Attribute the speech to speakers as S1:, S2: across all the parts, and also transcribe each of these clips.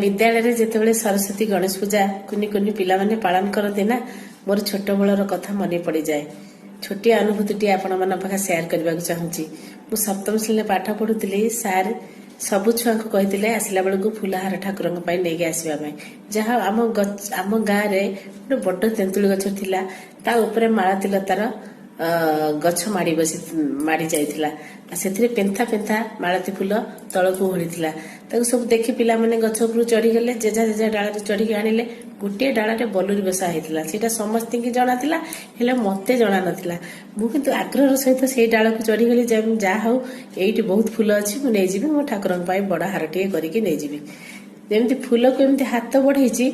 S1: ବିଦ୍ୟାଳୟରେ ଯେତେବେଳେ ସରସ୍ୱତୀ, ଗଣେଶ ପୂଜା କୁନି କୁନି ପିଲାମାନେ ପାଳନ କରନ୍ତି ନା, ମୋର ଛୋଟବେଳର କଥା ମନେ ପଡ଼ିଯାଏ। ଛୋଟିଆ ଅନୁଭୂତିଟି ଆପଣମାନଙ୍କ ପାଖରେ ସେୟାର କରିବାକୁ ଚାହୁଁଛି। ମୁଁ ସପ୍ତମ ଶ୍ରେଣୀରେ ପାଠ ପଢ଼ୁଥିଲି। ସାର୍ ସବୁ ଛୁଆଙ୍କୁ କହିଥିଲେ ଆସିଲା ବେଳକୁ ଫୁଲହାର ଠାକୁରଙ୍କ ପାଇଁ ନେଇକି ଆସିବା ପାଇଁ। ଯାହା ଆମ ଗଛ, ଆମ ଗାଁରେ ଗୋଟେ ବଡ଼ ତେନ୍ତୁଳି ଗଛ ଥିଲା। ତା ଉପରେ ମାଳତୀ ଲତାର ଗଛ ମାଡ଼ି ବସି ମାଡ଼ି ଯାଇଥିଲା ଆଉ ସେଥିରେ ପେନ୍ଥା ପେନ୍ଥା ମାଳତୀ ଫୁଲ ତଳକୁ ଓହଳିଥିଲା। ତାକୁ ସବୁ ଦେଖି ପିଲାମାନେ ଗଛ ଉପରୁ ଚଢ଼ିଗଲେ। ଯେଝା ଯେଝା ଡାଳରେ ଚଢ଼ିକି ଆଣିଲେ। ଗୋଟିଏ ଡାଳରେ ବଲୁରି ବସା ହେଇଥିଲା। ସେଇଟା ସମସ୍ତଙ୍କୁ ଜଣାଥିଲା, ହେଲେ ମତେ ଜଣା ନଥିଲା। ମୁଁ କିନ୍ତୁ ଆଗ୍ରହର ସହିତ ସେଇ ଡାଳକୁ ଚଢ଼ିଗଲି ଯେ ଯାହା ହଉ, ଏଇଠି ବହୁତ ଫୁଲ ଅଛି, ମୁଁ ନେଇଯିବି, ମୋ ଠାକୁରଙ୍କ ପାଇଁ ବଡ଼ ହାରଟିଏ କରିକି ନେଇଯିବି। ଯେମିତି ଫୁଲକୁ ଏମିତି ହାତ ବଢେଇଛି,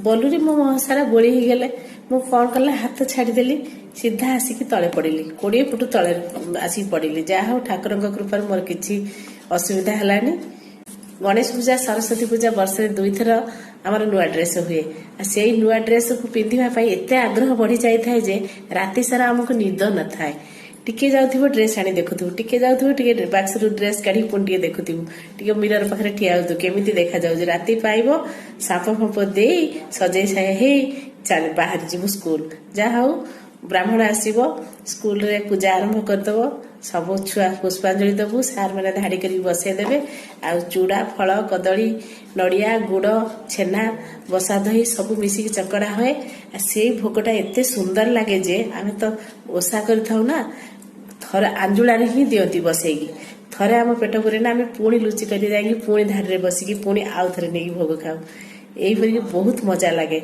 S1: ବଲୁରି ମୋ ମୁହଁ ସାରା ବୋଳି ହେଇଗଲେ। ମୁଁ କଣ କଲି, ହାତ ଛାଡ଼ିଦେଲି, ସିଧା ଆସିକି ତଳେ ପଡ଼ିଲି। 20 ଫୁଟ ତଳେ ଆସିକି ପଡ଼ିଲି। ଯାହା ହଉ, ଠାକୁରଙ୍କ କୃପାରୁ ମୋର କିଛି ଅସୁବିଧା ହେଲାନି। ଗଣେଶ ପୂଜା, ସରସ୍ୱତୀ ପୂଜା, ବର୍ଷରେ ଦୁଇଥର ଆମର ନୂଆ ଡ୍ରେସ୍ ହୁଏ। ଆଉ ସେଇ ନୂଆ ଡ୍ରେସକୁ ପିନ୍ଧିବା ପାଇଁ ଏତେ ଆଗ୍ରହ ବଢି ଯାଇଥାଏ ଯେ ରାତି ସାରା ଆମକୁ ନିଦ ନଥାଏ। ଟିକେ ଯାଉଥିବ, ଡ୍ରେସ୍ ଆଣି ଦେଖୁଥିବୁ। ଟିକେ ଯାଉଥିବ, ଟିକେ ବାକ୍ସରୁ ଡ୍ରେସ୍ କାଢିକି ପୁଣି ଟିକେ ଦେଖୁଥିବୁ। ଟିକେ ମିରର ପାଖରେ ଠିଆ ହଉଥିବୁ, କେମିତି ଦେଖାଯାଉଛି। ରାତି ପାଇବ, ସାମ୍ପୋ ଫାମ୍ପୋ ଦେଇ ସଜେଇ ସାଜେଇ ହେଇ ଚାଲ, ବାହାରି ଯିବୁ ସ୍କୁଲ। ଯାହା ହଉ, ବ୍ରାହ୍ମଣ ଆସିବ, ସ୍କୁଲରେ ପୂଜା ଆରମ୍ଭ କରିଦବ। ସବୁ ଛୁଆ ପୁଷ୍ପାଞ୍ଜଳି ଦବୁ। ସାର୍ ମାନେ ଧାଡି କରିକି ବସେଇ ଦେବେ ଆଉ ଚୁଡ଼ା, ଫଳ, କଦଳୀ, ନଡ଼ିଆ, ଗୁଡ଼, ଛେନା, ବସା ଦହି ସବୁ ମିଶିକି ଚକଡ଼ା ହୁଏ। ଆଉ ସେଇ ଭୋଗଟା ଏତେ ସୁନ୍ଦର ଲାଗେ ଯେ ଆମେ ତ ଓଷା କରିଥାଉ ନା, ଥରେ ଆଞ୍ଜୁଳାରେ ହିଁ ଦିଅନ୍ତି ବସେଇକି। ଥରେ ଆମ ପେଟ ପୁରେ ନା, ଆମେ ପୁଣି ଲୁଚି କରି ଯାଇକି ପୁଣି ଧାଡ଼ିରେ ବସିକି ପୁଣି ଆଉ ଥରେ ନେଇକି ଭୋଗ ଖାଉ। ଏଇପରିକି ବହୁତ ମଜା ଲାଗେ।